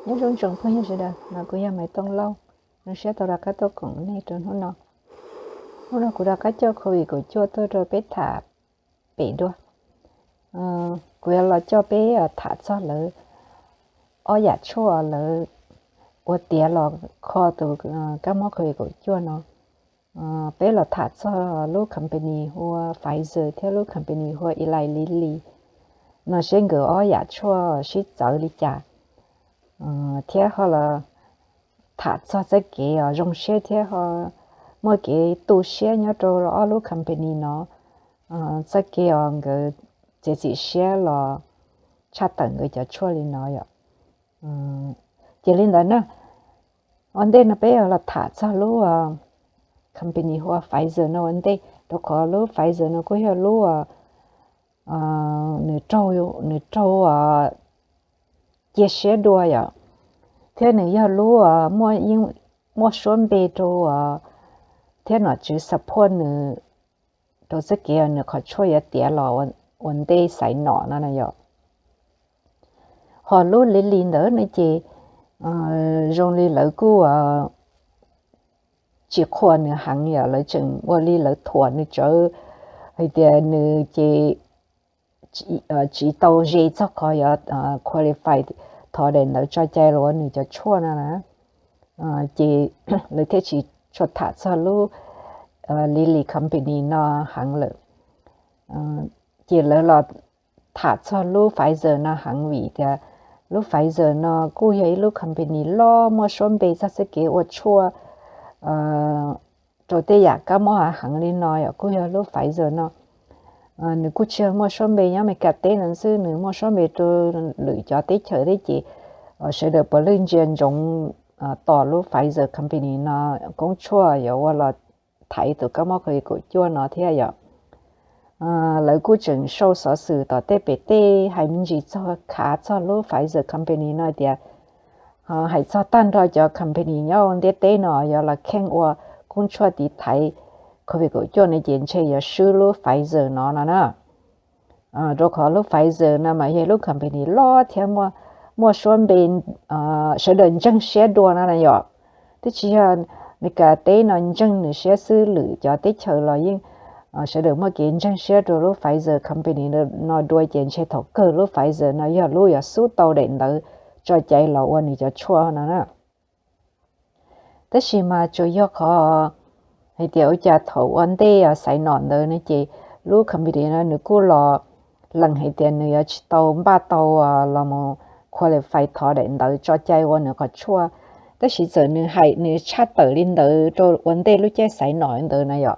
Nyob zoo tsoom phooj ywg sawv daws, no kuv yog Maiv Tooj Lauj, zoo siab tau rov qab tuaj koom nej rau hnub no. Hnub no kuv rov qab coj COVID kaum cuaj tuaj rau peb tham pem dua. Kuv yuav los coj peb tham txog lawv ob yam tshuaj lawv ua tiav los kho tus kab mob COVID kaum cuaj no. Peb los tham txog lub company hu ua Pfizer thiab lub company hu ua Eli Lilly no seb nkawd ob yam tshuaj sib txawv li cas, thiab ho los tham txog txoj kev zoo siab thiab ho muaj kev tu siab nyob rau ob lub company no, txoj kev uas nkawd txiav txim siab los tshaj tawm nkawd cov tshuaj li no yom. Ces li ntawd na, ua ntej no peb los tham txog lub company hu ua Pfizer no ua ntej, rau qhov lub Pfizer no kuj yog lub nws raug, nws raug cia siab dua yom, thiab nws yog lub muaj suab npe rau thiab nom tswv support nws rau txoj kev nws qhov tshuaj yuav tiav los ua ntej xaiv nom no na yom. Ho lub Lilly ntawd ne ces zoo li lawv kuj tsis qhuas nws heev yom, lawv tseem ua li lawv thuam nws tsawv hais tias nws ces tsis tau ze txog qhov yuav qualify thov daim ntawv tso cai los ua nws cov tshuaj no na. Ces lawv thiaj tsis tshua tham txog lub Lilly company no heev lawm. Ces lawv los tham txog lub Pfizer no heev vim tias lub Pfizer no kuj yog ib lub company loj muaj suab npe txog txoj kev ua tshuaj rau tej yam kab mob heev li no yom, kuj yog lub Pfizer no nws kuj tsis yog muaj suab npe nyob Amelikas teb no xwb, nws muaj suab npe rau lwm cov teb chaws thiab ces sawv daws puav leej ntsia ntsoov tos lub Pfizer company no koob tshuaj yuav ua los thaiv tus kab mob COVID kaum cuaj no thiab yom. Lawv kuj tseem sau xov xwm tom tej pem tej hais me ntsis txog khav txog lub Pfizer company no tias hais txog tag nrho cov company nyob ntiaj teb no yuav los kheej ua koob tshuaj tiv thaiv COVID kaum cuaj no ces ntshe yuav swb lub Pfizer no no na. Rau qhov lub Pfizer no mas yog lub company loj thiab muaj suab npe, sawv daws ntseeg siab dua no na yom. Twb tsis yog Amelikas teb no ntseeg nws siab xwb, lwm cov teb chaws los yeej sawv daws muaj kev ntseeg siab rau lub Pfizer company no dua ces ntshe thaum kawg lub Pfizer no yog lub yuav xub tau daim ntawv tso cai los ua nws cov tshuaj no na. Tab sis mas tsuas yog qhov hais tias ua cas thaum ua ntej xaiv nom ntawd no ces lub company no nws kuj los lees hais tias nws yuav tsis tau npaj tau los mus qualify thov daim ntawv tso cai ua nws qhov tshuaj. Tab sis txawm nws hais nws tshaj tawm li ntawd rau ua ntej lub caij xaiv nom ntawd na yom.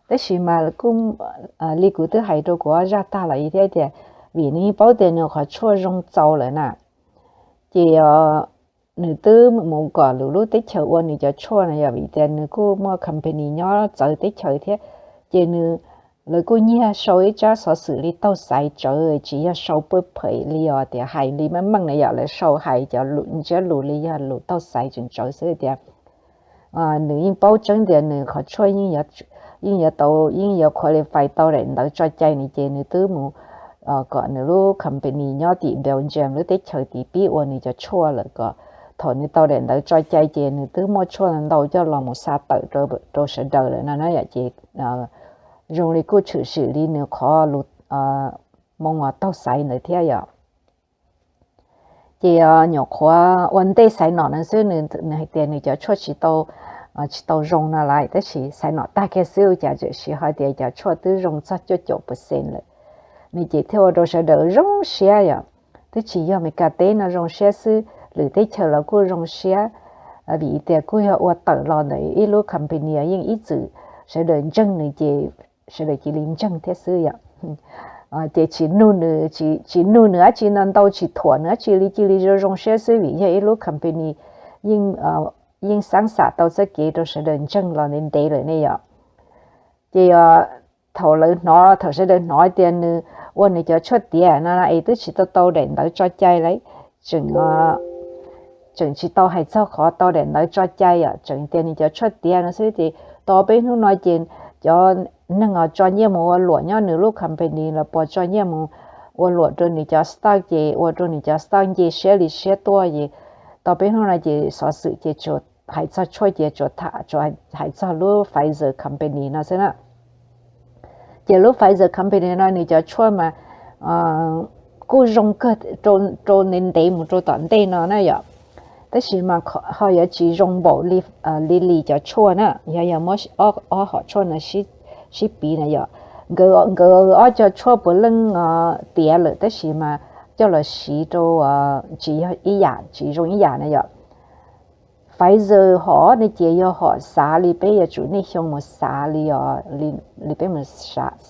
Tab sis mas kuj li kuv twb hais rau kuv ob zaj tag los thiab tias vim nws yeej paub tias nws qhov tshuaj zoo txaus lawm na, ces nws twb mus kom lwm lub teb chaws ua nws cov tshuaj na yom, vim tias nws kuj muaj company nyob txawv teb chaws thiab. Ces nws, lawv kuj nyiag sau ib tsab xov xwm li taug xaiv tsawv, tsis yog sau paj phem li os tias hais li meej meej na yom, lawv sau hais cov ntsiab lus li yog lus taug xaiv tseem tsawv xwb tias nws yeej paub tseeb tias nws qhov tshuaj yeej yuav tau, yeej yuav qualify tau daim ntawv tso cai no ces nws twb mus kom nws lub company nyob tim Belgium lub teb chaws tid pib ua nws cov tshuaj lawm kom thaum nws tau daim ntawv tso cai ces nws twb muaj tshuaj ntau coj los mus xa tawm rau sawv daws lawm no na yom. Ces zoo li kuj tshwm sim li nws qhov lus moo uas taug xaiv ntawd thiab yom. Ces nyuam qhuav ua ntej xaiv nom no xwb nws hais tias nws cov tshuaj tsis tau, tsis tau zoo no lawm, tab sis xaiv nom tag kiag xwb ua cas txawm siv hais tias cov tshuaj twb zoo txog cuaj caum percent lawm. Nws ces thiaj ua rau sawv daws zoo siab yom. Twb tsis yog Amelikas teb no zoo siab xwb, lwm teb chaws los kuj zoo siab, vim tias kuj yog ua tawm los ntawm ib lub company yeej ib txwm sawv daws ntseeg nws ces sawv daws cia li ntseeg thiab xwb yom. Ces tsis nug nws, tsis nug nws dab tsi no ntau, tsis thuam nws dab tsi li, cia li zoo zoo siab xwb vim yog ib lub company yeej, yeej xaab xam tau txoj kev rau sawv daws ntseeg los ntev ntev lawm ne yom. Ces thaum lawv hnov, thaum sawv daws hnov tias nws ua nws cov tshuaj tiav no es twb tsis tau tau daim ntawv tso cai lawm, tseem, tseem tsis tau hais txog qhov tau daim ntawv tso cai yom, tseem tias nws cov tshuaj tiav no xwb ces tau peb hnub no ces cov neeg uas tso nyiaj mus ua luam nyob nws lub company los puas tso nyiaj mus ua luam rau nws cov stock ces ua rau nws cov stock nce siab li siab tuaj ces tau peb hnub no ces xov xwm ces tsuas hais txog tshuaj ces tsuas tham, tsuas hais txog lub Pfizer company no xwb na. Ces lub Pfizer company no nws cov tshuaj mas kuj zoo kawg rau ntev ntev mus rau tom ntej no na yom. Tab sis mas ho yuav tsis zoo npaum li Lilly cov tshuaj na, yog yog muab ob hom tshuaj no sib piv na yom. Nkawd ob cov tshuaj puav leej tiav lawm tab sis mas coj los siv rau tsis yog ib yam, tsis zoo ib yam na yom. Pfizer hom no ces yog hom xav li peb yuav tsum niaj xyoo mus xav li, li peb mus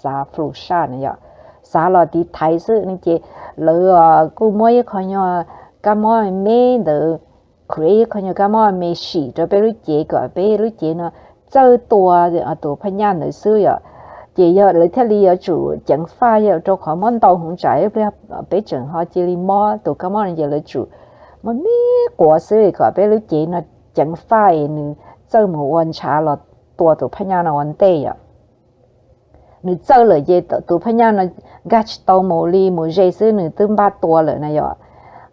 xav flu shot na yom. Xav los tiv thaiv xwb no ces lawv kuj muab ib qho nyuag kab mob me ntawd, create ib qho nyuag kab mob me sim rau peb lub cev kom peb lub cev no txawj tua tus phaj nyaj ntawd xwb yom. Ces yog lawv thiaj li yuav tsum ceev faj yom, rau qhov mob ntau hmoov tsam ib pliag peb tseem ho cia li mob tus kab mob no ces lawv tsum muab me quav xwb kom peb lub cev no ceev faj es nws txawj mus ua ntshav los tua tus phaj nyaj no ua ntej yom. Nws txawj lawm ces tus phaj nyaj no nkag tsis tau mus li mus ze xwb nws twb npaj tua lawm na yom.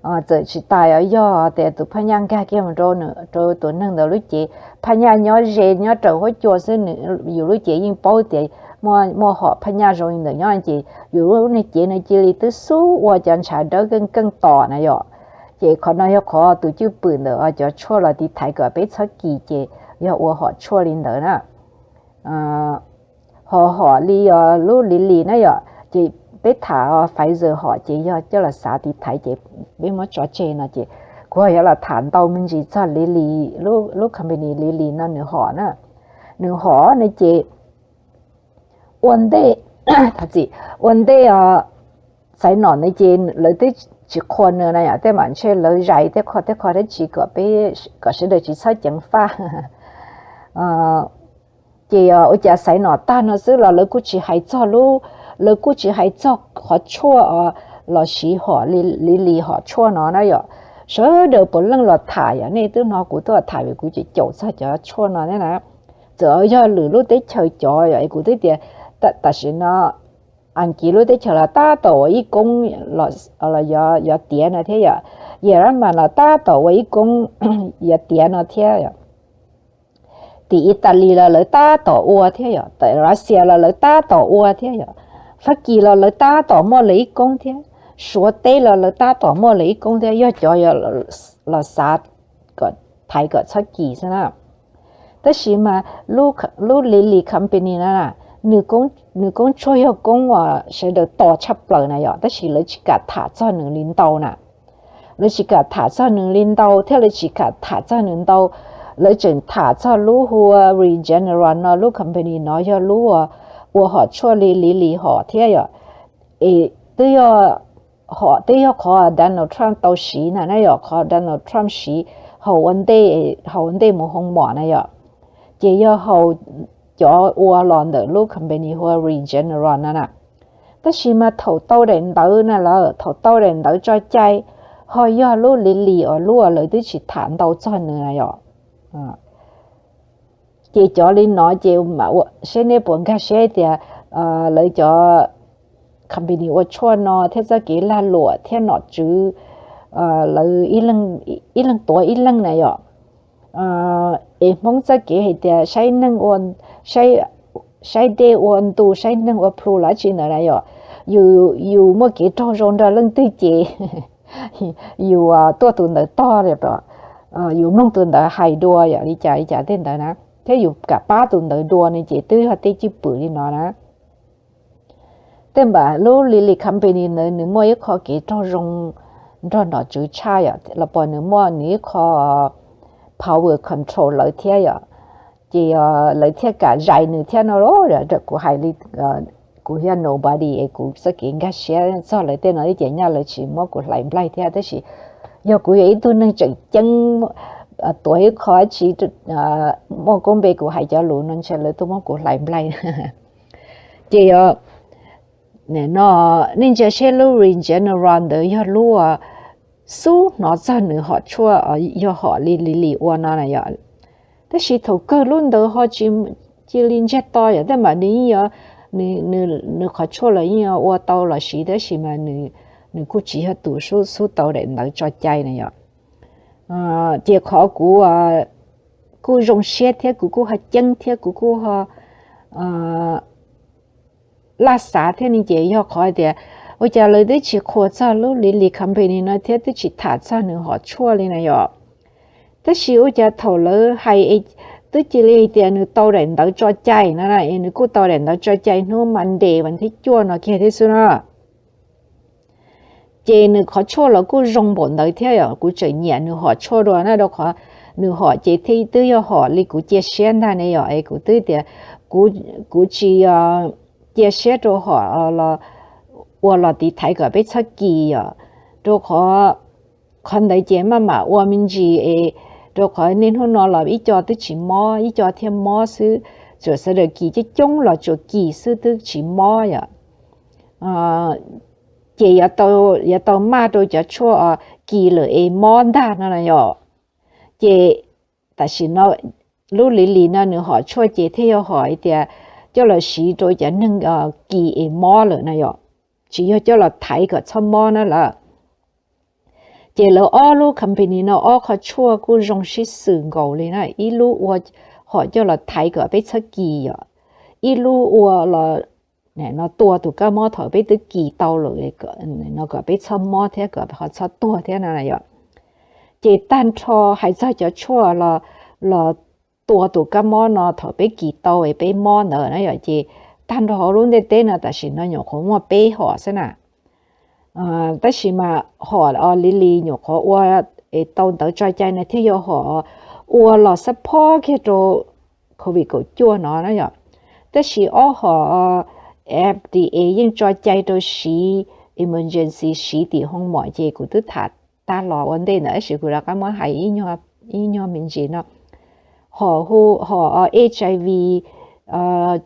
Txawm tsis tas yog tias tus phaj nyaj nkag kiag mus rau tus neeg ntawd lub cev, phaj nyaj nyob ze nyob raws huab cua xwb, yus lub cev yeej paub tias muaj hom phaj nyaj zoo li ntawd nyob ces yus lub niag cev no cia li twb xub ua cov ntshav dawb keej keej tos na yom. Ces qhov no yog qhov tus cwj pwm ntawm cov tshuaj los tiv thaiv kom peb txhob kis ces yog ua hom tshuaj li ntawd na. Ho hom li lub Lilly na yom, ces peb tham Pfizer hom ces yog coj los xav tiv thaiv ces peb muab tso tseg no ces kuv ho yuav los tham ntau me ntsis txog Lilly, lub company Lilly no nws hom na. Nws hom no ces ua ntej, ua ntej xaiv nom no ces lawv twb tsis qhuas nws na yom, tej mam ntshe lawv zais tej qho tej qho dab tsi kom peb, kom sawv daws tsis txhob ceev faj. Ces ua cas xaiv nom tag no xwb los lawv kuj tsis hais txog lub, lawv kuj tsis hais txog qhov tshuaj los siv hom Lilly hom tshuaj no na yom. Sawv daws puav leej los tham yom, nej twb hnov kuv tuaj tham vim kuv cem caum txog cov tshuaj no thiab na. Txawm yog lwm lub teb chaws cov yom, es kuv twb tias tam sim no Askiv lub teb chaws los tab tom ua ib koob los yog tiav no thiab yom. Yam Ras Mas los tab tom ua ib koob yog tiav no thiab yom. Tim Italy los lawv tab tom ua thiab yom, tim Russia los lawv tab tom ua thiab yom, Fab Kis los lawv tab tom muaj lawv ib koob thiab, Suav teb los lawv tab tom muaj lawv ib koob thiab, yog cov los xav kom thaiv kom txhob kis xwb na. Tab sis mas lub Lilly company no na, nws koob tshuaj yog koob uas sawv daws tos tshaj plaws na yom, tab sis lawv tsis kam tham txog nws li ntau na. Lawv tsis kam tham txog nws li ntau thiab lawv tsis kam tham txog nws ntau. Lawv tseem tham txog lub hu ua Regeneron no, lub company no yog lub ua hom tshuaj li Lilly hom thiab yom. Es twb yog, hom twb yog qhov Donald Trump tau siv na, na yom, qhov Donald Trump siv haus ua ntej, haus ua ntej mus hoo mom na yom. Ces yog haus cov ua los ntawm lub company hu ua Regeneron no na. Tab sis mas thaum tau daim ntawv na lawm, thaum tau daim ntawv tso cai, ho yog lub Lilly uas lub uas lawv twb tsis tham ntau txog nws na yom. Ces cov li no ces seb nej puas nkag siab tias lawv cov company ua tshuaj no thiab txoj kev lag luam thiab nom tswv, lawv ib leeg tuav ib leeg na yom. Es Hmoob txoj kev hais tias saib neeg ua, saib dej ua ntu, saib neeg ua plhu los tsi ntawd na yom. Yus muaj kev raug zoo nrog leej twg ces yus tuaj tus ntawd tog li, yus mloog tus ntawd hais dua yom, li cas li cas tej ntawd na, thiab yus kam pab tus ntawd dua ne ces twb yog tej cwj pwm li no na. Tej npam lub Lilly company ntawd nws muaj ib qho kev raug zoo nrog nom tswv tshaj yom, los puas nws muaj nws ib qho power control lawv thiab yom. Ces lawv thiaj kam zais nws thiab no. Kuv hais li kuv yog nobody es kuv txoj kev nkag siab txog lawv tej no ib ces nyaj lawv tsis muab kuv hlais nplaig thiab, tab sis yog kuv yog ib tug neeg tseem ceeb tuav ib qho tsi muaj koob npe kuv hais cov lus no ntshe lawv tuaj muab kuv hlais nplaig. Ces no nej ntsia seb lub Regeneron ntawd yog lub xub hnov txog nws hom tshuaj yog hom li Lilly ua no na yom. Tab sis thaum kawg lub ntawd ho tsis cia li ntsiag to yom, tej npam nws yeej yuav, nws qhov tshuaj los yeej yuav ua tau los siv, tab sis mas nws kuj tsis yog tus xub tau daim ntawv tso cai na yom. Ces qhov kuv kuj zoo siab thiab kuv kuj ho ceeb thiab kuv kuj ho laj xav thiab ne ces yog qhov tias ua cas lawv twb tsis qhuas txog lub Lily company no thiab twb tsis tham txog nws hom tshuaj li na yom. Tab sis ua cas thaum lawv hais twb cia li tias nws tau daim ntawv tso cai no, nws kuj tau daim ntawv tso cai hnub Monday vas thib cuaj no kiag thiab xwb no. Ces nws qhov tshuaj los kuj zoo npaum ntawd thiab yom, kuv tseem nyiam nws hom tshuaj dua na, rau qhov nws hom ces thiaj twb yog hom li kuv cia siab ntag ne yom. Es kuv twb tias kuv tsis cia siab rau hom ua los tiv thaiv kom peb txhob kis yom, rau qhov qhov ntawd ces maj mam ua me ntsis es rau qhov niaj hnub no los ib co twb tsis mob ib co thiaj mob xwb, tsuas sawv daws kis coob coob los tsuas kis xwb twb tsis mob yom. Ces yuav tau maj rau cov tshuaj kis lawm es mob ntag no na yom. Ces tam sim no lub Lily no nws hom tshuaj ces thiaj yog hom tias coj los siv rau cov neeg kis es mob lawm na yom, tsis yog coj los thaiv kom txhob mob na lawm. Ces lawv ob lub company no ob qhov tshuaj kuj zoo sib xws nkaus li na, ib lub ua hom coj los thaiv kom peb txhob kis yom, ib lub ua los tua tus kab mob thaum peb twb kis tau lawm no kom peb txhob mob thiab kom ho txhob tuag thiab no yom. Ces tag nrho hais txog cov tshuaj los tua tus kab mob no thaum peb kis tau es peb mob ntawd na yom, ces tag nrho hauv lub ntiaj teb no tam sim no nyuam qhuav muaj peb hom xwb na. Tab sis mas hom Lily nyuam qhuav ua es tau ntawv tso cai no thiaj yog hom ua los support kiag rau covid kaum cuaj no na yom. Tab sis ob hom F D A yeej tso cai rau siv emergency siv tim hoo mom ces kuv twb tham tag los ua ntej ntawd tab sis kuv rov qab muab hais ib nyuag me ntsis no. Hom hu hom H I V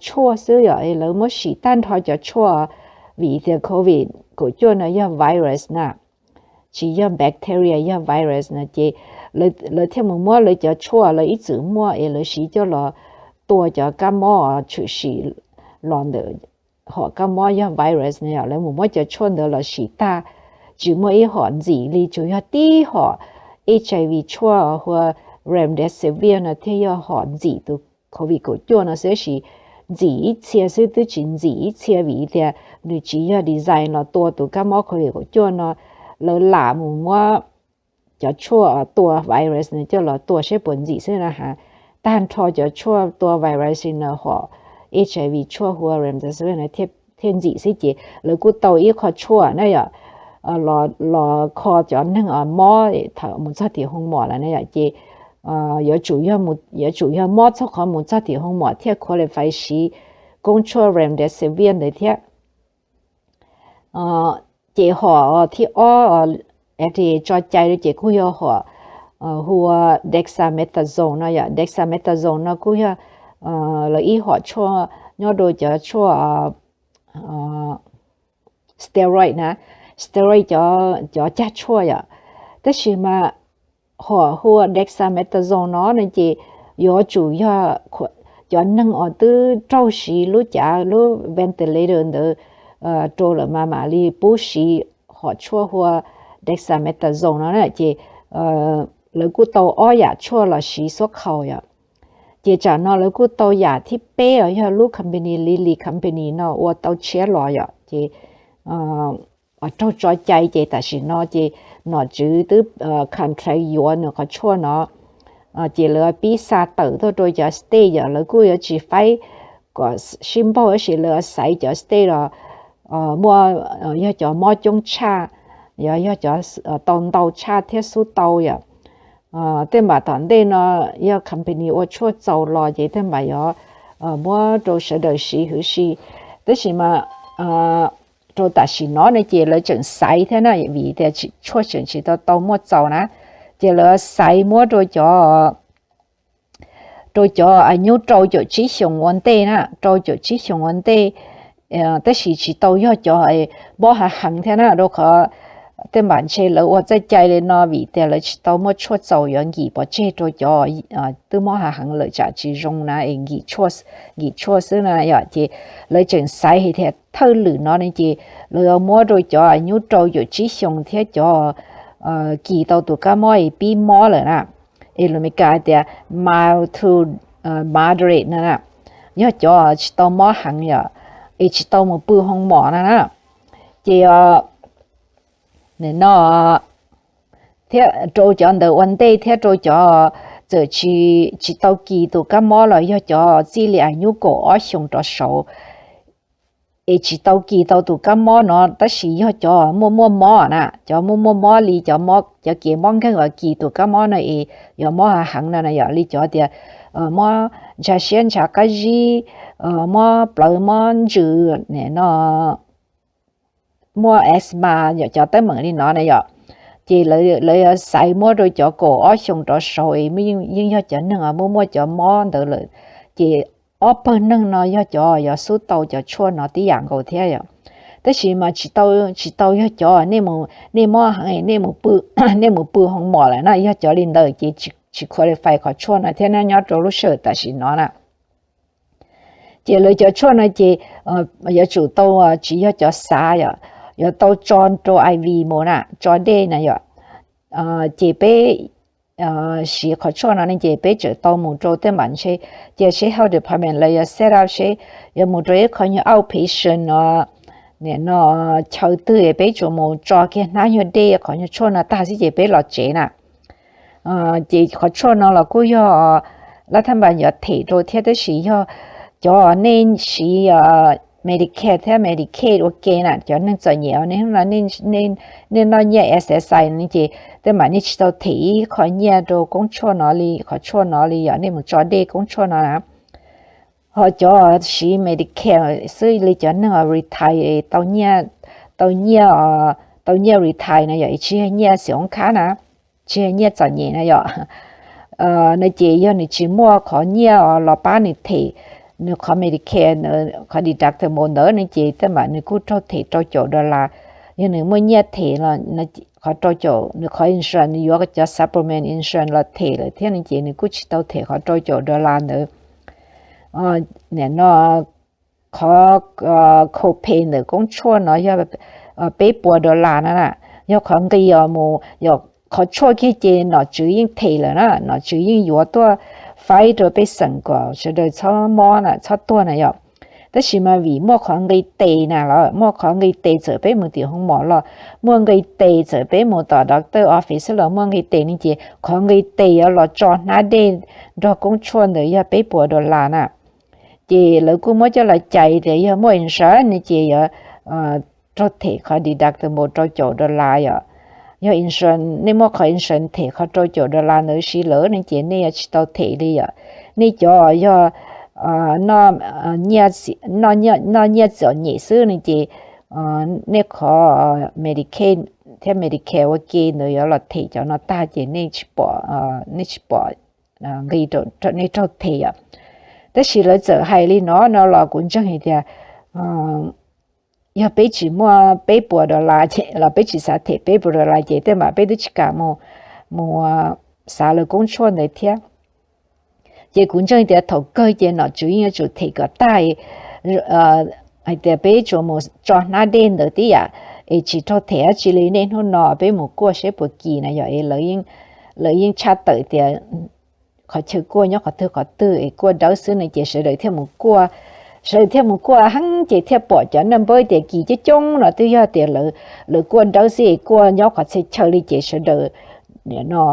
tshuaj xwb yom, lawv muab sim tag nrho cov tshuaj vim tias covid kaum cuaj no yog virus na, tsis yog bacteria yog virus no ces lawv thiaj mus muab lawv cov tshuaj lawv ib txwm muaj es lawv siv coj los tua cov kab mob tshwm sim los ntawm hom kab mob yog virus na yom, lawv mus muab cov tshuaj ntawd los sim tag, tsis muaj ib hom ntxim li, tsuas yog tib hom H I V tshuaj hu ua remdesivir no thiaj yog hom ntxim tus covid kaum cuaj no xwb, tab sis ntxim ib txhia xwb twb tsis ntxim ib txhia vim tias nws tsis yog design los tua tus kab mob covid kaum cuaj no, lawv lam mus muab cov tshuaj tua virus no coj los tua saib puas ntxim xwb na has. Tag nrho cov tshuaj tua virus no hom H I V tshuaj hu ua remdesivir no thiaj ntxim xwb ces lawv kuj tau ib qho tshuaj na yom, los kho cov neeg mob thaum mus txog tim hoo mom lawm na yom, ces yuav tsum yog mob txog qhov mus txog tim hoo mom thiaj qualify siv koob tshuaj remdesivir ntawd thiab. Ces hom thib ob F D A tso cai rau ces kuj yog hom hu ua dexamethasone no yom, dexamethasone no kuj yog lawv ib hom tshuaj nyob rau cov tshuaj steroid na, steroid cov cag tshuaj yom. Tab sis mas hom hu ua dexamethasone no no ces yuav tsum yog cov neeg uas twb raug siv lub cav lub ventilator ntawd rau lawm mas mam li pub siv hom tshuaj hu ua dexamethasone no na ces lawv kuj tau ob yam tshuaj los siv xuab qhaus yom. Ces tsam no lawv kuj tau yam thib peb os, yog lub company Lilly company no ua tau tshiab los yom. Ces raug tso cai ces tam sim no ces nom tswv twb contract yuav nws qhov tshuaj no, ces lawv pib xa tawm tuaj rau cov state yom, lawv kuj yuav tsis faib kom sib npaug tab sis lawv xaiv cov state los muaj, yog cov mob coob tshaj, yog cov tau ntau tshaj thiab xub tau yom. Tej npam tom ntej no yog company ua tshuaj txaus los ces tej npam yuav muab rau sawv daws siv huv si. Tab sis mas rau tam sim no ne ces lawv tseem xaiv thiab na, vim tias tshuaj tseem tsis tau tau muaj txaus na, ces lawv xaiv muab rau cov rau cov nyub rau caum tsib xyoos ua ntej na, rau caum tsib xyoos ua ntej, tab sis tsis tau yog cov mob hav heev thiab na, rau qhov tej npam ntshe lawv ua txoj cai li no vim tias lawv tsis tau muaj tshuaj txaus yuav nkim pov tseg rau cov twb mob hav heev lawm tsam tsis zoo na es nkim tshuaj xwb na yom. Ces lawv tseem xaiv hais tias thawj lwm no ne ces lawv yuav muab rau cov nyub rau caum tsib xyoos thiab cov kis tau tus kab mob es pib mob lawm na. Es lus Meskas hais tias mild to moderate no na, yog cov tsis tau mob heev yom, es tsis tau mus pw hoo mom no na. Ces no thiab rau cov ntawd ua ntej thiab rau cov txawm tsis tau kis tus kab mob los yog cov txij li a nyuj kaum ob xyoos rov saud es tsis tau kis tau tus kab mob no tab sis yog cov muaj muaj mob na, cov muaj muaj mob li cov mob, cov kev mob nkeeg uas kis tus kab mob no es yuav mob heev no na, yog li cov tias mob ntsha siab ntsha qab zib, mob plawv mob ntsws, no muaj asthma, yog cov teeb meem li no na yom. Ces lawv yuav xaiv muab rau cov kaum ob xyoos rov saud es yeej yog cov neeg muaj muaj cov mob ntawd lawm. Ces ob pawg neeg no yog cov yuav xub tau cov tshuaj no tib yam nkaus thiab yom. Tab sis mas tsis tau, tsis tau yog cov nej mob heev nej mus pw hoo mom lawm na, yog cov li ntawd ces tsis qualify qhov tshuaj no thiab nyob rau lub sij hawm tam sim no na. Ces lawv cov tshuaj no ces yuav tsum tau, tsis yog cov xav yom, yuav tau tso rau I V mus na, tso dej na yom. Ces peb siv qhov tshuaj no ne ces peb tseem tau mus rau tej npam ntshe, ces seb health department lawv yuav set up seb yuav mus rau ib qho nyuag outpatient no, nim no chaw twg peb tsuas mus tso kiag hnab nyuag dej qhov nyuag tshuaj no tag xwb ces peb los tsev na. Ces qhov tshuaj no los kuj yog lab thab npas yuav them rau thiab tab sis yog cov nej siv Medicare thiab Medicaid ua ke na, cov neeg txom nyem nej noj nyiaj S S I no ces tej npam nej tsis tau them ib qho nyiaj rau koob tshuaj no li, qhov tshuaj no li yom, nej mus tso dej koob tshuaj no na. Ho cov siv Medicare xwb li cov neeg retire tau nyiaj, tau nyiaj retire no yog tsis yog nyiaj xim oob khab na, tsis yog nyiaj txom nyem na yom. No ces yog nws tsis muaj qhov nyiaj los pab nws them nws qhov Medicare, qhov deductible ntawd no ces tej npam nws kuj raug them rau caum dollar. Yog nws muaj nyiaj them los qhov rau caum, nws qhov insurance nws yuav cov supplement insurance los them lawm thiab no ces nws kuj tsis tau them qhov rau caum dollar ntawd. Nim no qhov copay ntawm koob tshuaj no yog peb puas dollar na na. Yog qhov nqi os mus, qhov tshuaj kiag ces nom tswv yeej them lawm na, nom tswv yeej yuav tuaj faib rau pej xeem kom sawv daws txhob mob na, txhob tuag na yom. Tab sis mas vim muaj qhov nqi tes na los, muaj qhov nqi tes txawm peb mus tim hoo mom los, muaj nqi tes txawm peb mus tom doctor office los muaj nqi tes ne ces qhov nqi tes yuav los tso hnab dej nrog koob tshuaj ntawd yog peb puas dollar na. Ces lawv kuj muab coj los cais tias yog muaj insurance ne ces yuav raug them qhov deductible rau caum dollar yom. Yog insurance, nej muaj qhov insurance them qhov rau caum dollar ntawd siv lawm ne ces nej yuav tsis tau them li yom. Nej cov yog noj nyiaj txom nyem xwb ne ces nej qhov Medicaid thiab Medicare ua ke ntawd yuav los them cov no tag ces nej tsis pom, nej tsis pom nqi nej raug them yom. Tab sis lawv txawm hais li no no los kuv ntseeg hais tias yog peb tsis muaj peb puas dollar los peb tsis xav them peb puas dollar ces tej npam peb twb tsis kam mus, mus xav lawv koob tshuaj ntawd thiab. Ces kuv ntseeg tias thaum kawg ces nom tswv yeej yuav tsum them kom tag hais tias peb tsuas mus tso hnab dej ntawd tib yam es tsis raug them dab tsi li. Niaj hnub no peb mus kuaj seb puas kis na yom, es lawv yeej tshaj tawm tias qhov chaw kuaj nyob qhov twg qhov twg es kuaj dawb xwb no ces sawv daws thiaj mus kuaj. Sawv daws thiaj mus kuaj heev ces thiaj pom cov naj npawb tias kis coob coob no twb yog tias lawv kuaj dawb xwb es kuaj nyob qhov txhia chaw li ces sawv daws no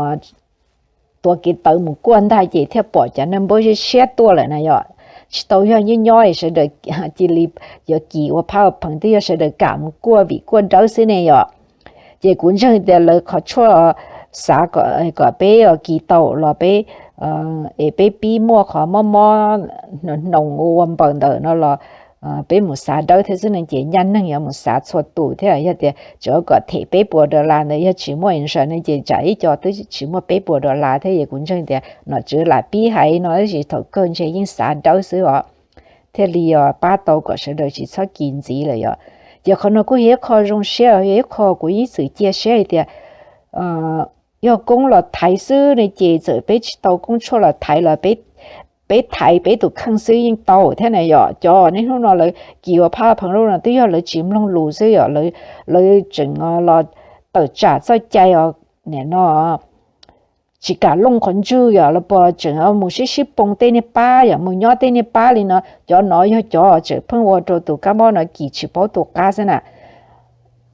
tuav kev tawv mus kuaj ntag ces thiaj pom cov naj npawb siab siab tuaj lawm na yom. Tsis tau yog nyob nyob es sawv daws cia li yuav kis ua phab ua pheev, twb yog sawv daws kam mus kuaj vim kuaj dawb xwb ne yom. Ces kuv ntseeg tias lawv qhov tshuaj xav kom peb kis tau los peb, es peb pib muaj qhov mob mob hnoos ua npaws ntawm no los peb mus xav dawb thiab xwb ne ces nyaj neeg yuav mus xav txhua tus thiab. Yog tias tsuav kom them peb puas dollar ntawd yog tsis muaj insurance ne ces tsam ib co twb tsis muaj peb puas dollar thiab. Yog kuv ntseeg tias nom tswv lam pib hais no tab sis thaum kawg ntshe yeej xav dawb xwb os, thiaj li pab tau kom sawv daws tsis txhob kis ntxiv lawm yom. Ces qhov no kuj yog ib qho zoo siab, yog ib qho kuv ib txwm cia siab hais tias yog koob los thaiv xwb ne ces txawm peb tsis tau koob tshuaj los thaiv los peb thaiv peb tus kheej xwb yeej tau thiab na yom. Cov niaj hnub no lawv kis ua phab pheev lub no twb yog lawv tsis mloog lus xwb yom, lawv tseem los tawm tsam txoj cai os, nim no tsis kam looj qhov ntswg yom, los puas tseem mus sib sib poo tej niag pab yom, mus nyob tej niag pab li no. Cov no yog cov tseem pheej ua rau tus kab mob no kis tsis paub tu qab xwb na.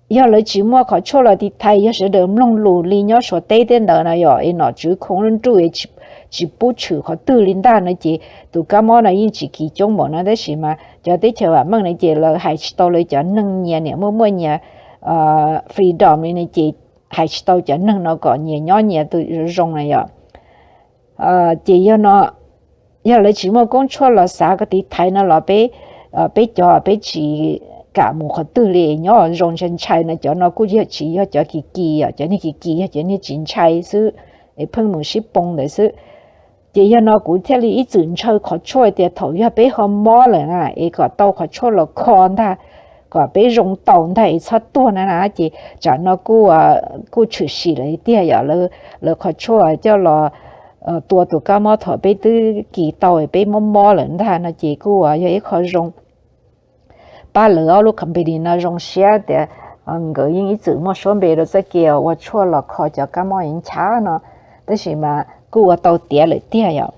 Yog lawv tsis muaj qhov tshuaj los tiv thaiv, yog sawv daws mloog lus li nyob Suav teb tej ntawd no yom, es nom tswv khoo nruj es tsis pub tshwm qhov twg li ntag no ces tus kab mob no yeej tsis kis coob npaum no. Tab sis mas cov teb chaws vam meej no ces lawv hais tsis tau lawv cov neeg nyias niam muaj muaj nyias freedom li no ces hais tsis tau cov neeg no kom nyias nyob nyias tus zoo zoo na yom. Ces yog no, yog lawv tsis muaj koob tshuaj los xav kom tiv thaiv no los peb, peb cov peb tsis kam mus qhov twg li, nyob zoo ntshai ntshai no. Cov no kuj yog tsis yog cov kis kis yom, cov niag kis kis yog cov niag tsis ntshai xwb, es pheej mus sib poo ntawd xwb. Ces yog no kuv thiaj li ib txwm ntshaw qhov tshuaj tias thaum yog peb ho mob lawm na es kom tau qhov tshuaj los kho ntag, kom peb zoo tau ntag es txhob tuag na na. Ces tsam no kuj, kuj tshwm sim lawm tiag yom, lawv qhov tshuaj coj los tua tus kab mob thaum peb twb kis tau peb mob mob lawm ntag no ces kuj yog ib qho zoo. Pab lawv ob lub company no zoo siab tias nkawd yeej ib txwm muaj suab npe rau txoj kev ua tshuaj los kho cov kab mob nchav no, tab sis mas kuj ua tau tiav lawm tiag yom.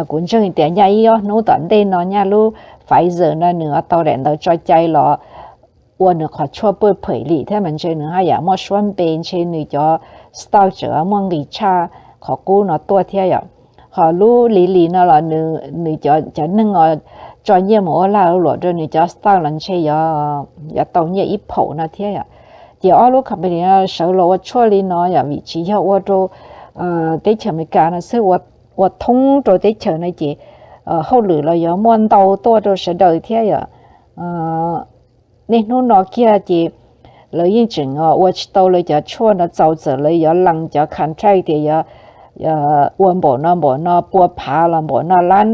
Kuv ntseeg tias nyaj ib ob hnub tom ntej no nyaj lub Pfizer no nws tau daim ntawv tso cai los ua nws qhov tshuaj pw phem li thiab mas ntshe nws haj yam muaj suab npe, ntshe nws cov stock tseem muaj nqis tshaj qhov qub no tuaj thiab yom. Ho lub Lilly no los nws, nws cov neeg tso nyiaj mus ua lag luam rau nws cov stock los ntshe yuav tau nyiaj ib phaum no thiab yom. Ces ob lub company no sawv los ua tshuaj li no yom, vim tsis yog ua rau teb chaws Amelikas no xwb, ua thoob rau teb chaws no ces hauj lwm los yuav muaj ntau tuaj rau sawv daws thiab yom. Niaj hnub no kiag ces lawv yeej tseem ua tsis tau lawv cov tshuaj no txaus, txawm lawv yuav lees cov contract tias yuav ua npaum no npaum no pua phav los npaum no lab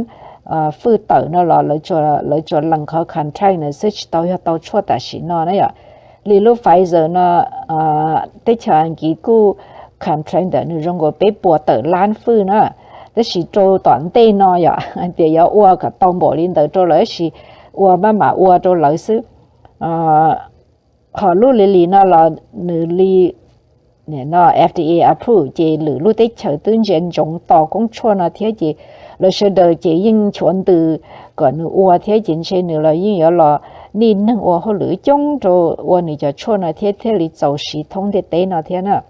fwj tawm no los lawv tsuas lees qhov contract ntawd xwb, tsis tau yog tau tshuaj tam sim no na yom. Li lub Pfizer no teb chaws Askiv kuj contract ntawm nws zoo nkaus peb puas tawm lab fwj na, tab sis rau tom ntej no yom tias yuav ua kom tau npaum li ntawd rau lawv, tab sis ua maj mam ua rau lawv xwb. Ho lub Lilly no los nws li F D A approve ces lwm lub teb chaws twb ntsia ntsoov tos koob tshuaj no thiab ces lawv sawv daws ces yeej nchuav ntws kom nws ua thiab ces ntshe nws los yeej yuav los nij neeg ua hauj lwm coob rau ua nws cov tshuaj no thiab thiaj li txaus siv thoob ntiaj teb no thiab na.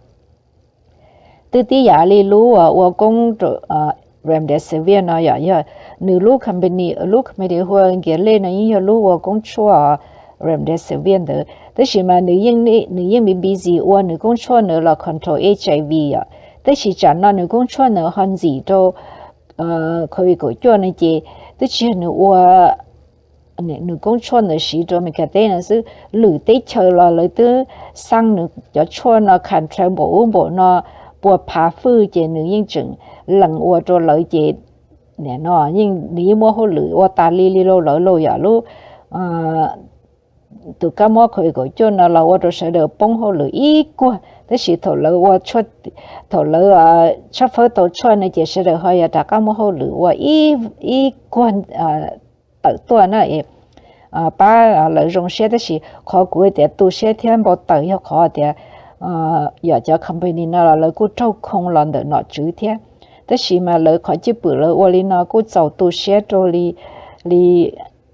Twb tib yam li lub ua koob Remdesivir no yom, yog nws lub company, lub company hu ua Gilead no yeej yog lub ua koob tshuaj Remdesivir ntawd, tab sis mas nws yeej busy ua nws koob tshuaj nws los control H I V yom. Tab sis tsam no nws koob tshuaj nws ho ntxim rau COVID kaum cuaj no ces twb tsis yog nws ua nws koob tshuaj ntawd siv rau Amelikas teb no xwb, lwm teb chaws los lawv twb xaj nws cov tshuaj no contract npaum ub npaum no pua phav fwj ces nws yeej tseem lees ua rau lawv ces nws yeej muaj hauj lwm ua tas li li rau lawv lauj yom. Lub tus kab mob COVID kaum cuaj no los ua rau sawv daws poob hauj lwm ib kuag, tab sis thaum lawv ua, thaum lawv tshawb fawb tau tshuaj no ces sawv daws ho yuav rov qab muaj hauj lwm ua ib kuag tawm tuaj na. Pab lawv zoo siab, tab sis qhov kuv tias tu siab thiab npau taws yog qhov tias yog cov company no los lawv kuj raug khoo los ntawm nom tswv thiab, tab sis mas lawv qhov cwj pwm lawv ua li no kuj txaus tu siab rau li,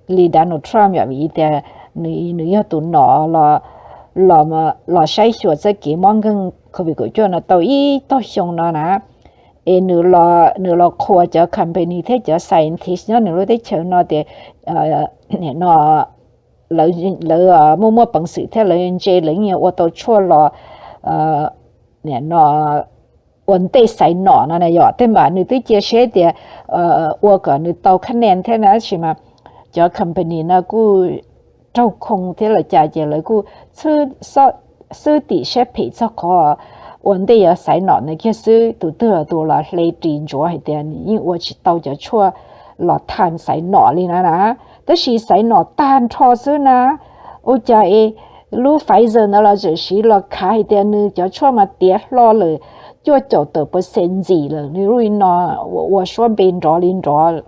li Donald Trump yom, vim tias nws yog tus nom los saib xyuas txoj kev mob nkeeg COVID kaum cuaj no tau ib tog xyoo no na. Es nws los qhuas cov company thiab cov scientist nyob nws lub teb chaws no tias no lawv muaj muaj peev xwm thiab lawv ntse lawv yeej ua tau tshuaj los no ua ntej xaiv nom no na yom. Tej npam nws twb cia siab tias ua kom nws tau khab nees thiab na, tab sis mas cov company no kuj raug khoo thiab los cas ces lawv kuj xwb tim siab phem txog qhov ua ntej yuav xaiv nom no kiag xwb. Tus twg los tus los hle ris ntsuav hais tias nws yeej ua tsis tau cov tshuaj los tham xaiv nom li na na. Tab sis xaiv nom tag nrho xwb na, ua cas es lub Pfizer ntawd los tseem siv los khav hais tias nws cov tshuaj mas tiav hlo lawm cuaj caum tawm percent ntxim lawm, nws lub li no ua suab npe nrov li nrov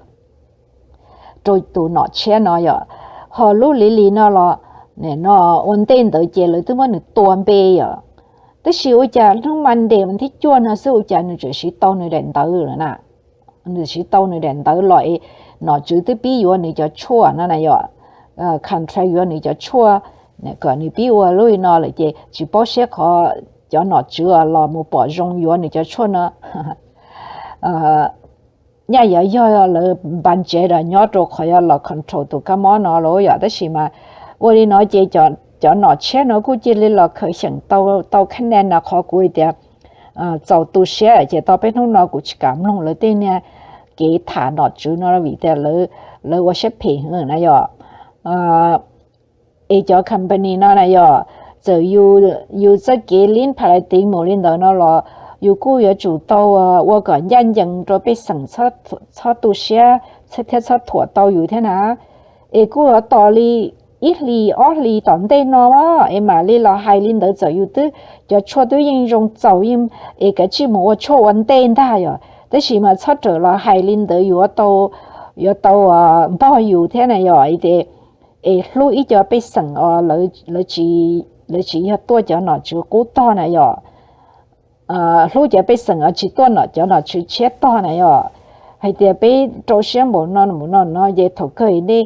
rau tus nom tshiab no yom. Ho lub Lilly no los no ua ntej ntawd ces lawv twb muab nws tua npe yom. Tab sis ua cas hnub Monday vas thib cuaj no xwb ua cas nws tseem siv tau nws daim ntawv lawm na. Nws siv tau nws daim ntawv los es nom tswv twb pib yuav nws cov tshuaj no na yom, contract yuav nws cov tshuaj, kom nws pib ua lub li no lawm ces tsis paub siab qhov cov nom tswv los mus pom zoo yuav nws cov tshuaj no. Nyaj yuav yog lawv budget nyob rau qhov yuav los control tus kab mob no los yom, tab sis mas ua li no ces cov nom tshiab no kuj cia li los khaws xyeem tau kha ne na, qhov kuv tias txaus tu siab ces tau peb hnub no kuv tsis kam mloog lawv tej niag kev tham nom tswv no vim tias lawv ua siab phem na yom. Es cov company no na yom, txawm yus txoj kev lib pha lais tiv mus li ntawd no los yus kuj yuav tsum tau ua kom ncaj ncees rau pej xeem txhob tu siab thiab txhob thuam tau yus thiab na. Es kuj yuav tos li ib hlis ob hlis tom ntej no es mam li los hais li ntawd, txawm yus twb cov tshuaj twb yeej zoo txaus yeej, es kav tsij mus ua tshuaj ua ntej ntag yom, tab sis mas txhob rawm los hais li ntawd, yuav tau npog yus thiab na yom. Ces es hlub ib co pej xeem os, lawv tsis yog tuaj cov nom tswv qub tog na yom, hlub cov pej xeem os tsis tuaj cov nom tswv tshiab tog na yom. Hais tias peb rau siab npaum no npaum no no ces thaum kawg nej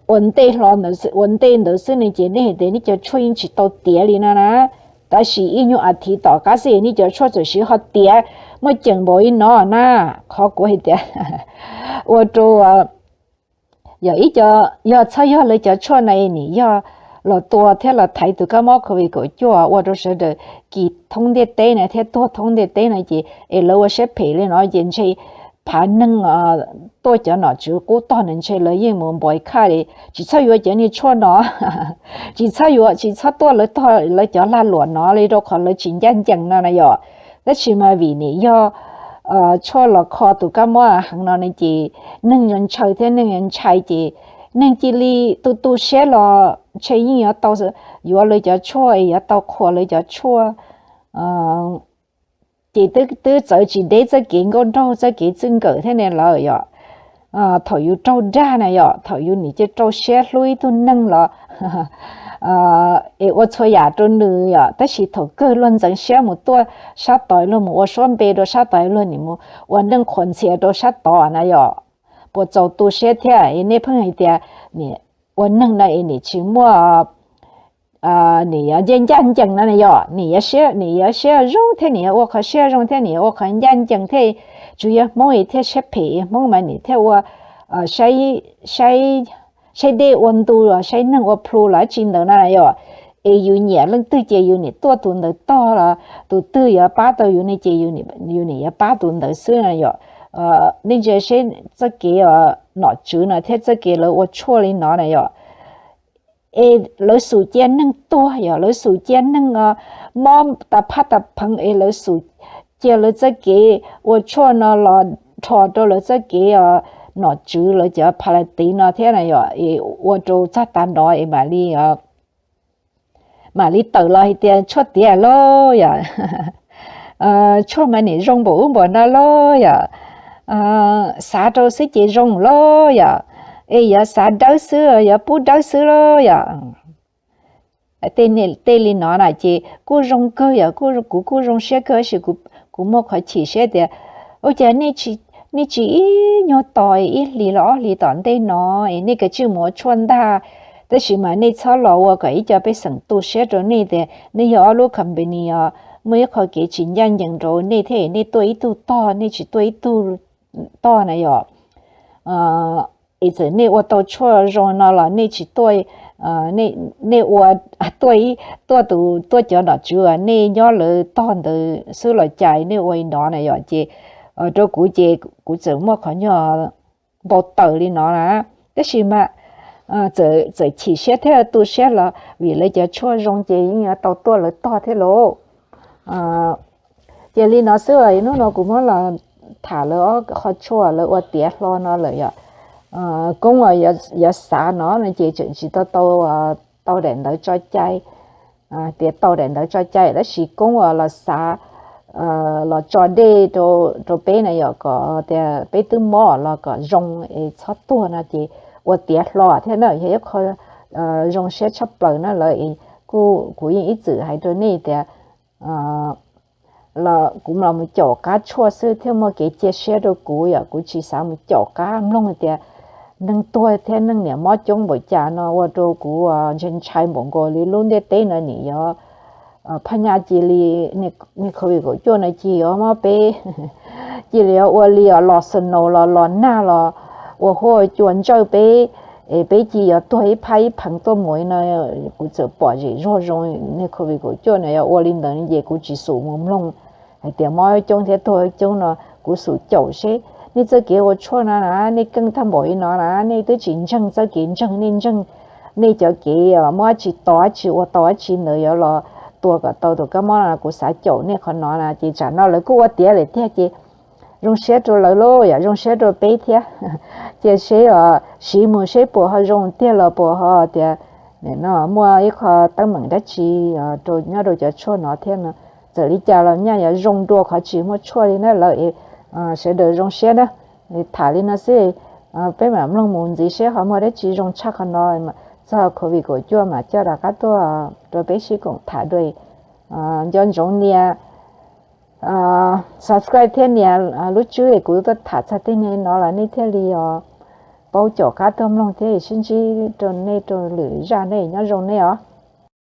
ua ntej hlo ntawd, ua ntej ntawd xwb ne ces nej hais tias nej cov tshuaj yeej tsis tau tiav li no na. Tab sis ib nyuag as thiv tom qab xwb nej cov tshuaj txawm siv ho tiav, muaj ceem npaum li no na. Qhov kuv hais tias ua rau yog ib co, yog txhob yog lawv cov tshuaj na nim yog los tua thiab los thaiv tus kab mob covid kaum cuaj ua rau sawv daws kis thoob ntiaj teb na thiab tuag thoob ntiaj teb na ces es lawv ua siab phem li no ces ntshe phav neeg tuaj cov nom tswv qub tog na ntshe lawv yeej mus npau khaj li, tsis txhob yuav cov niag tshuaj no, tsis txhob yuav, tsis txhob tuaj lawv tog lawv cov lag luam no li rau qhov lawv tsis ncaj ncees no na yom. Tab sis mas vim nim yog tshuaj los kho tus kab mob heev no ne ces neeg ntshaw thiab neeg ntshai ces neeg cia li tu tu siab los ntshe yeej yuav tau yuav lawv cov tshuaj, yuav tau qhuas lawv cov tshuaj. Ces twb txawv tsis deb txoj kev nkauj nraug txoj kev txij nkawm thiab ne lawm yom. Thaum yus raug dag na yom, thaum yus nim cia rau siab hlub ib tug neeg los es ua txhua yam rau nws yom, tab sis thaum kawg luag ntxeev siab mus tuaj sab tod, luag mus ua suab npe rau sab tod, luag nim mus ua neej qhuas ntxhias rau sab tod na yom. Puas txaus tu siab thiab? Nej pheej hais tias ua neeg no es nim tsis muaj, nim yuav ncaj ncees no na yom, nim yuav siab, nim yuav siab zoo thiab nim yuav ua qhov siab zoo thiab nim yuav ua qhov ncaj ncees thiab. Tsuas yog Hmoob es thiaj siab phem, Hmoob mas nim thiaj ua saib dej ua ntu los saib neeg ua plhu los dab tsi ntawd na yom. Es yus nyiam leej twg ces yus nim tuaj tus ntawd tog los tus twg yuav pab tau yus ne ces yus nim yuav pab tus ntawd xwb na yom. Nej ntsia seb txoj kev nom tswv no thiab txoj kev lawv ua tshuaj li no na yom, es lawv xum cia neeg tuag yom, lawv xum cia neeg mob tas phaj tas pheev es lawv xum cia lawv txoj kev ua tshuaj no los rho rau lawv txoj kev nom tswv lawv cov pha lais tiv no thiab na yom, es ua rau txog tav no es mam li mam li tawm los hais tias tshuaj tiav lauj yom, tshuaj mas nim zoo npaum ub npaum no lauj yom, xav rau xwb ces zoo lauj yom, es yuav xav dawb xwb, yuav pub dawb xwb lauj yom. Tej li no na ces kuj zoo kawg yom, kuv kuj zoo siab kawg tab sis kuv muaj qhov chim siab tias ua cas nej tsis ib nyuag tos ib hlis los ob hlis tom ntej no es nej kav tsij mus ua tshuaj ntag. Tab sis mas nej txhob los ua kom ib co pej xeem tu siab rau nej tias nej yog ob lub company os, muaj ib qho kev tsis ncaj ncees rau nej thiab nej tuaj ib tug tog, nej tsis tuaj ib tug tog na yom. Es txawm nej ua tau tshuaj zoo no los nej tsis tuaj, nej ua tuaj tus, tuaj cov nom tswv uas nej nyob lawv tog ntawd xwb los cas nej ua li no na yom. Ces rau kuv ces kuv txawm muaj qhov nyuag npau taws li no na, tab sis mas txawm chim siab thiab tu siab los vim lawv cov tshuaj zoo ces yeej yuav tau tuaj lawv tog thiab lauj. Ces li no xwb, hnub no kuv muab los tham lawv ob qho tshuaj lawv ua tiav hlo no lawm yom. Koob uas yuav xav no no ces tseem tsis tau tau, tau daim ntawv tso cai, tias tau daim ntawv tso cai tab sis koob uas los xav los tso dej rau peb na yom, kom tias peb twb mob los kom zoo es txhob tuag no ces ua tiav hlo thiab na, yog ib qho zoo siab tshaj plaws na lawm. Kuv yeej ib txwm hais rau nej tias los kuv los mus caum qab tshuaj xwb thiaj muaj kev cia siab rau kuv yom. Kuv tsis xav mus caum qab mloog tias neeg tuag thiab neeg niam mob coob npaum cas no ua rau kuv ntshai ntshai npaum nkaus li lub ntiaj teb no nim yuav phaj nyaj cia li, niag covid kaum cuaj no cia li yuav mob peb, cia li yuav ua li los snow los los nag los ua huab cua ntsawj peb, es peb cia li yuav tuag ib phab ib pheev tuaj mus li no. Kuv txawm pom zem zuag zoo niag covid kaum cuaj no yuav ua li ntawd ces kuv tsis xum mus mloog hais tias mob coob thiab tuag coob no. Kuv xum caum seb nej txoj kev ua tshuaj no na, nej keej tag npaum li no na, nej twb tsis ntseeg txoj kev ntseeg, nej ntseeg nej cov kev muab dab tsi tos dab tsi ua tau dab tsi ntawd yuav los tua kom tau tus kab mob no. Kuv xav caum nej qhov no na, ces tsam no lawv kuj ua tiav lawm tiag ces zoo siab rau lawv lauj, yog zoo siab rau peb thiab. Cia seb os, siv mus seb puas ho zoo tiag los puas ho tias nim no muaj ib qho teeb meem dab tsi nyob rau cov tshuaj no thiab no. Txawm li cas los nyaj yuav zoo dua qhov tsis muaj tshuaj li na lawv. Sawv daws zoo siab na, tham li no xwb, peb mam mloog mus ntxiv seb ho muaj dab tsi zoo tshaj qhov no. Txog covid kaum cuaj mam coj rov qab tuaj rau peb sib koom tham dua. Nco ntsoov nias subscribe thiab nias lub tswb es kuv tuaj tham txog tej no los nej thiaj li paub caum qab tuaj mloog thiab. Sib ntsib rau nej rau lwm zaj, nej nyob zoo nej os.